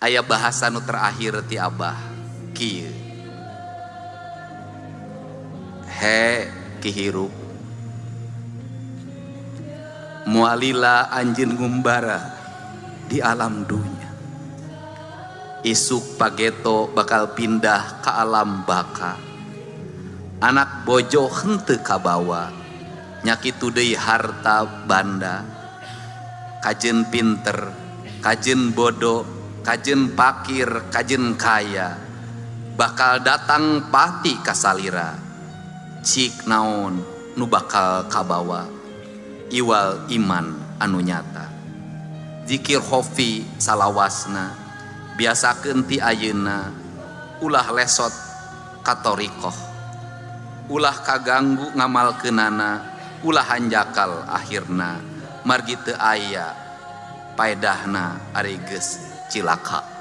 Aya bahasa nu terakhir ti Abah kieu. He kihirup mualila anjeun ngumbara di alam dunya. Isuk pageto bakal pindah ke alam baka. Anak bojo henteu kabawa, nya kitu deui harta banda. Kajeun pinter, kajeun bodoh, kajeun pakir, kajeun kaya, bakal datang pati kasalira. Cik naon nu bakal kabawa, iwal iman anu nyata. Zikir khofi salawasna, biasakeun ti ayeuna, ulah lesot katorikoh, ulah kaganggu ngamalkeunana, ulah hanjakal akhirna, margi teu aya paedahna ari geus cilaka.